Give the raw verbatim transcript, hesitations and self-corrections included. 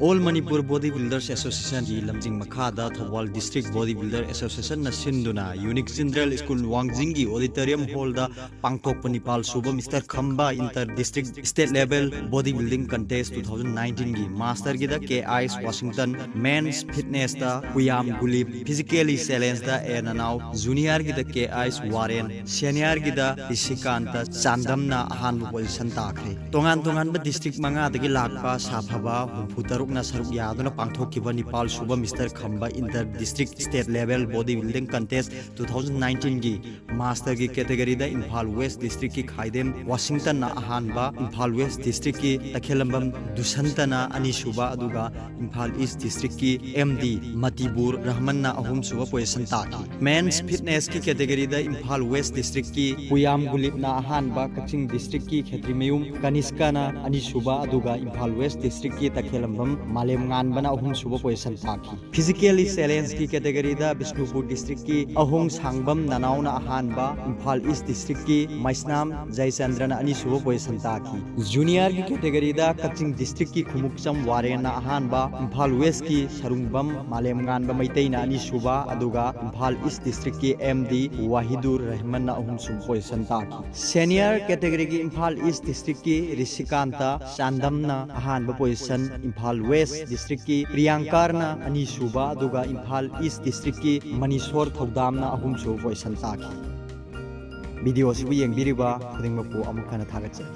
All Manipur Body Builders Association ꯒꯤ ꯂꯝꯖꯤꯡ ꯃꯈꯥꯗ Thoubal District Body Builder Association ꯅ ꯁꯤꯟꯗꯨꯅ Unique Children School ꯋꯥꯡꯖꯤꯡꯒꯤ Auditorium Hall ꯗ ꯄꯥꯡꯊꯣꯛꯄ ꯅꯤꯄꯥꯜ ꯁꯨꯕ Mister Khamba Inter District State Level Body Building Contest two thousand nineteen ꯒꯤ Master ꯒꯤꯗ ꯀꯦ ice Washington, Men's Fitness ꯇ ꯄꯨꯌꯥꯝ ꯒꯨꯂꯤꯞ, Physically Challenge ꯗ ꯑꯦ ꯅꯅꯥꯎ, Junior ꯒꯤꯗ ꯀꯦ ꯑꯥꯏꯁ ꯋꯥꯔꯦꯟ, Senior ꯒꯤꯗ ꯏꯁꯤꯀꯥꯟꯇ ꯆꯥꯟꯗꯝꯅ ꯑꯍꯥꯟꯕ position ꯇꯥꯈ꯭ꯔꯦ꯫ ꯇꯣꯉꯥꯟ ꯇꯣꯉꯥꯟꯕ district ꯃꯉꯥꯗꯒꯤ ꯂꯥꯛꯄ ꯁꯥꯐꯕ ꯍꯨꯝꯐꯨ ꯇꯔꯨꯛꯅ ꯁꯔꯨꯛ ꯌꯥꯗꯨꯅ ꯄꯥꯡꯊꯣꯛꯈꯤꯕ ꯅꯤꯄꯥꯜ ꯁꯨꯕ Mister Khamba Inter District State Level Body Building Contest two thousand nineteen ꯒꯤ Master ꯒꯤ category ꯗ ꯏꯝꯐꯥꯜ West District ꯀꯤ ꯈꯥꯏꯗꯦꯝ ꯋꯥꯁꯤꯡꯇꯟꯅ ꯑꯍꯥꯟꯕ, ꯏꯝꯐꯥꯜ West District ꯀꯤ ꯇꯈꯦꯂꯝꯕꯝ ꯗꯨꯁꯟꯇꯅ ꯑꯅꯤꯁꯨꯕ, ꯑꯗꯨꯒ ꯏꯝꯐꯥꯜ East District ꯀꯤ ꯑꯦꯝ ꯗꯤ ꯃꯇꯤꯕꯨꯔ ꯔꯍꯃꯟꯅ ꯑꯍꯨꯝꯁꯨꯕ position ꯇꯥꯈꯤ꯫ Men's Fitness ꯀꯤ category ꯗ ꯏꯝꯐꯥꯜ West District ꯀꯤ ꯄꯨꯌꯥꯝ ꯒꯨꯂꯤꯞꯅ ꯑꯍꯥꯟꯕ, ꯀꯛꯆꯤꯡ District ꯀꯤ ꯈꯦꯇ꯭ꯔꯤꯃꯌꯨꯝ ꯀꯅꯤꯁꯀꯅ ꯑꯅꯤꯁꯨꯕ, ꯑꯗꯨꯒ ꯏꯝꯐꯥꯜ West District ꯀꯤ ꯇꯈꯦꯂꯝꯕꯝ ꯃꯥꯂꯦꯝꯉꯥꯟꯕꯅ ꯑꯍꯨꯝꯁꯨꯕ position ꯇꯥꯈꯤ꯫ Physically Challenge ꯀꯤ category ꯗ ꯕꯤꯁꯅꯨꯄꯨꯔ District ꯀꯤ ꯑꯍꯣꯡ ꯁꯥꯡꯕꯝ ꯅꯅꯥꯎꯅ ꯑꯍꯥꯟꯕ, ꯏꯝꯐꯥꯜ East District ꯀꯤ ꯃꯩꯁꯅꯥꯝ ꯖꯌꯆꯟꯗ꯭ꯔꯅ ꯑꯅꯤꯁꯨꯕ position ꯇꯥꯈꯤ꯫ Junior ꯒꯤ category ꯗ ꯀꯛꯆꯤꯡ District ꯀꯤ ꯈꯨꯃꯨꯛꯆꯝ ꯋꯥꯔꯦꯟꯅ ꯑꯍꯥꯟꯕ, ꯏꯝꯐꯥꯜ West ꯀꯤ ꯁꯔꯨꯡꯕꯝ ꯃꯥꯂꯦꯝꯉꯥꯟꯕ ꯃꯩꯇꯩꯅ ꯑꯅꯤꯁꯨꯕ, ꯑꯗꯨꯒ ꯏꯝꯐꯥꯜ East District ꯀꯤ ꯑꯦꯝ ꯗꯤ ꯋꯥꯍꯤꯗꯨꯔ ꯔꯍꯃꯟꯅ ꯑꯍꯨꯝꯁꯨꯕ position ꯇꯥꯈꯤ꯫ Senior category ꯒꯤ ꯏꯝꯐꯥꯜ East District ꯀꯤ ꯔꯤꯁꯤꯀꯥꯟꯇ ꯆꯥꯟꯗꯝꯅ ꯑꯍꯥꯟꯕ position, ꯏꯝꯐꯥꯜ West District ꯀꯤ ꯄ꯭ꯔꯤꯌꯥꯡꯀꯥꯔꯅ ꯑꯅꯤꯁꯨꯕ, ꯑꯗꯨꯒ ꯏꯝꯐꯥꯜ East District ꯀꯤ ꯃꯅꯤꯁꯣꯔ ꯊꯧꯗꯥꯝꯅ ꯑꯍꯨꯝꯁꯨꯕ position ꯇꯥꯈꯤ꯫ Video ꯑꯁꯤꯕꯨ ꯌꯦꯡꯕꯤꯔꯤꯕ ꯈꯨꯗꯤꯡꯃꯛꯄꯨ ꯑꯃꯨꯛ ꯍꯟꯅ ꯊꯥꯒꯠꯆꯔꯤ꯫